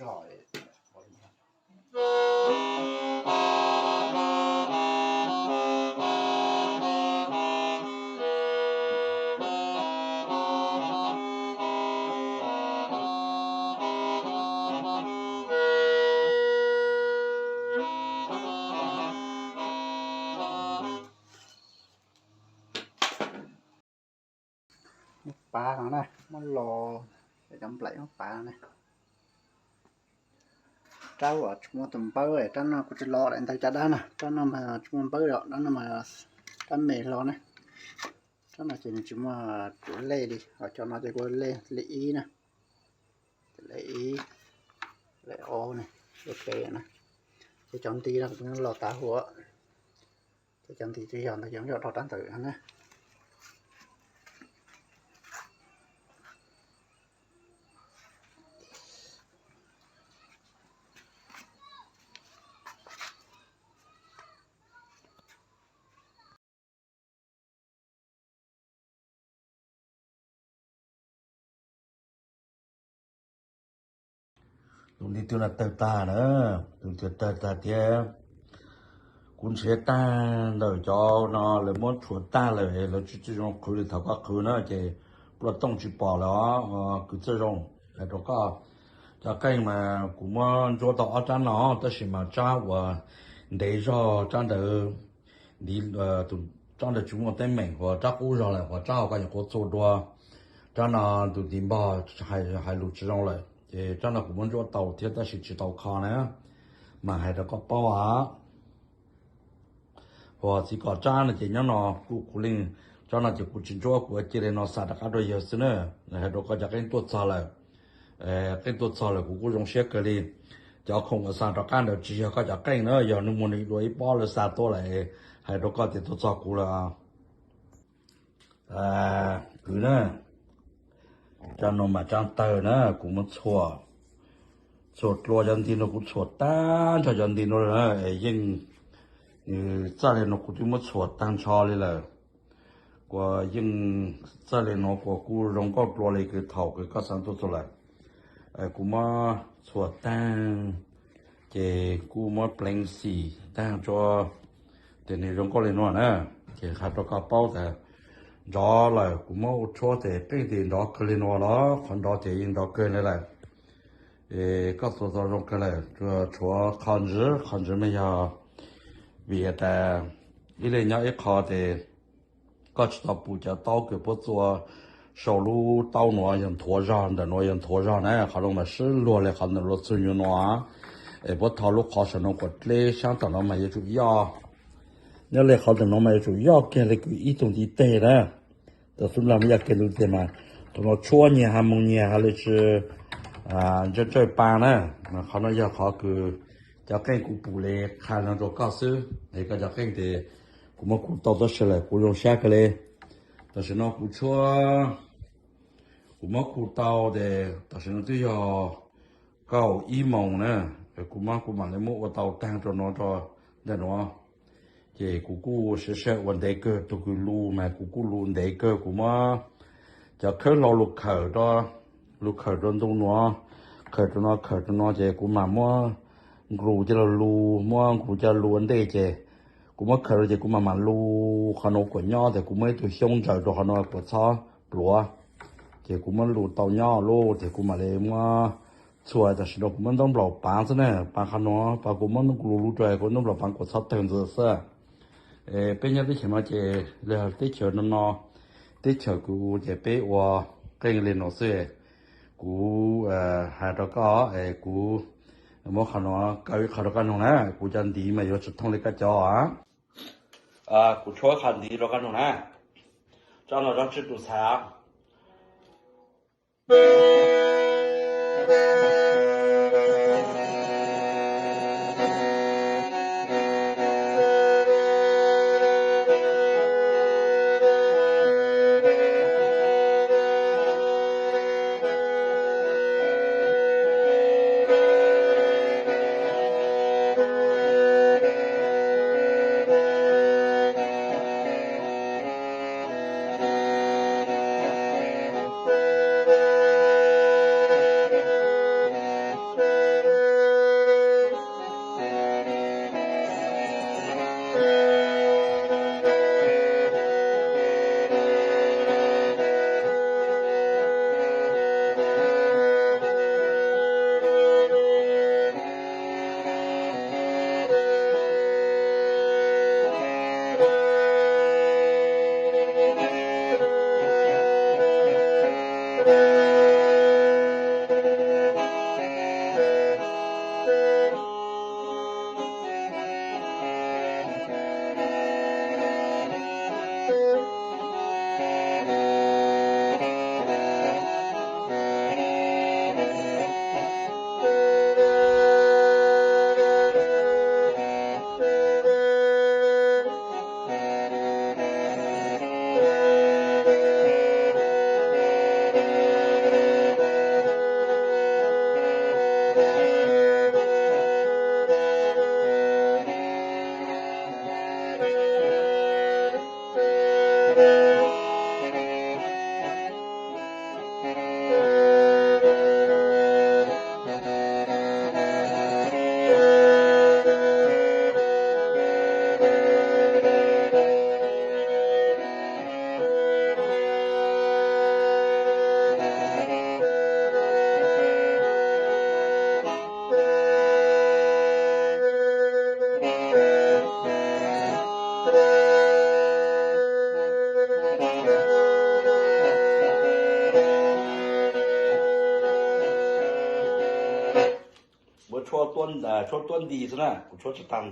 zog. Muab pav no na, muab los, cov nplaim muab pav no na. Rab uas tsis muaj tus npawb, rab no kuv tsis los daim ntawv caj dab na, rab no mas tsis muaj npawb os, rab no mas rab me hlo na. Rab no ces nws tsis muaj cov lej li, ho cov no ces kuj lej, lej ib na, lej ib, lej ob na, lej peb na. Ces cov nti no kuv los tav huv, ces cov nti twb yog ntawd ces yog rau rab ntawd na. Tus nti twg los tawg tag na, tus twg tawg tag thiab. Kuv nrhiav tag ntawm cov no lawv muab tshuav tag lawm, lawv tsis txawj zoo qhwv li thaum koj qhwv na ces pluaj tooj tsis pom lawm os. Kwv txawj zoo, hais rau koj, cov qeej mas kuv muab ntsuab tau ob rab no, tab sis mas rab uas ntev zog rab ntawd, ntiv, tus rab ntawd tsis muaj teeb meem, hu rab qub zog lawm, hu rab hauv koj nyuam qhuav txua dua. Rab no tus ntiv npog hais lus tsis zoo lawm, ces rab no kuv muab ntsuab tau thiab tab sis tsis tau kho na, mas hais rau koj paub os. Hu txiv kom rab no ces nyob no kuj kuv leej, rab no ces kuv tsis ntsuab, kuv cia li no xa rov qab rau yawg xwb na. Hais rau koj cov qeej tuaj txog lawm, qeej tuaj txog lawm kuv kuj zoo siab kawg li. Cov khoom uas xa rov qab ntawd tsis yog koj cov qeej na, yog nws muag nws dua ib pob lawv xa tuaj lawm, hais rau koj tias tuaj txog kuv lawm. Kwv na, rab no mas rab tawg na, kuv muab txhuam, txhuam dlua cov nti no, kuv txhuam tag nrho cov nti no lawm na, es yeej, nws txaj li no kuv twb muab txhuam tag nrho li lawm. Kuas yeej txaj li no kuas kuj zoo nkauj dlua li kws thaum kws koj xa tuaj txug lawm. Kuv muab txhuam tag, ces kuj muab pleev xim tag tso, ces nws zoo nkauj li no na. Ces hais rau koj paub tas nrov lawm, kuv muab ua tshuab ces qeej tes nrov kawg li no los qhov nrov ces yeej nrov kawg li lawm. Koj txhuam tau zoo kawg lawm, tshuav qhov ntswv, qhov ntswv mas yog vim tas ib leeg nyob ib qho ces koj tsis tau pum cov taub kws puab txua sau lub taub nuav yog nthuav zog, ntawm nuav yog nthuav zog na, qhov nuav mas sib luag li qhov ntawm luag txug nyuag nuav, es puab tho lub qhov saum nuav kuas dleb sab tom nuav mas yuav tsum yoj. Nyob li qhov ntawm nuav mas yuav tsum yoj kiag li kws ib tug ntiv teg na. Thaum xub nrag mas yoj kiag ntug teg mas thaum nuav tshuab nyias ha moog nyias ha li tsi ntsawj ntsawj pa na. Mas qhov nuav yog qhov kws cov qeej kuv pum li qha no rua koj xwb, es koj cov qeej tes kuv muab kuv tau tab sis lawm kuv zoo sab kawg li. Tam sim no kuv tshuab, kuv muab kuv tau tes tam sim no twb yog kaum ib moos na, kuv muab kuv mam li muab ua tau taag rua nuav rua ntawm nuav. Ces kuv kuj siv sij hawm ua ntev kawg, tug kws lug mas kuv kuj lug ntev kawg, kuv muab cov khawb hlau lug khawm rua, lug khawm rua ntu nuav, khawm rua nuav, khawm rua nuav ces kuv mam muab nklus coj lug lug, muab nklus coj lug ua ntej ces kuv muab khawm rua ces kuv mam mam lug qhov nuav kuas nyob, tes kuv muab ib tug xyoob ntsaws rua qhov nuav kuas txhob pluav. Ces kuv muab lug tau nyob lug ces kuv mam li muab txhuam, tam sim no kuv muab ntaub nplaum paav xwb na, paav qhov nuav, paav kuv muab ntaub nplaum lug rua kuv ntaub nplaum paav kuas txhob tawg ntxiv xwb. Peb nyob teb chaws no ces, teb chaws no no, teb chaws kuv ces peb ua qeej li no xwb. Kuv has rua koj es kuv muab qhov nuav kaw ib qho rua koj noog na, kuv cov ntiv mas yuav tsi thooj li koj cov. Kuv tshuab qhov ntiv rua koj noog na. Tsob no tsob tswb tus xav. Kuv tshuab tuab nti xwb na, kuv tshuab tsis tag.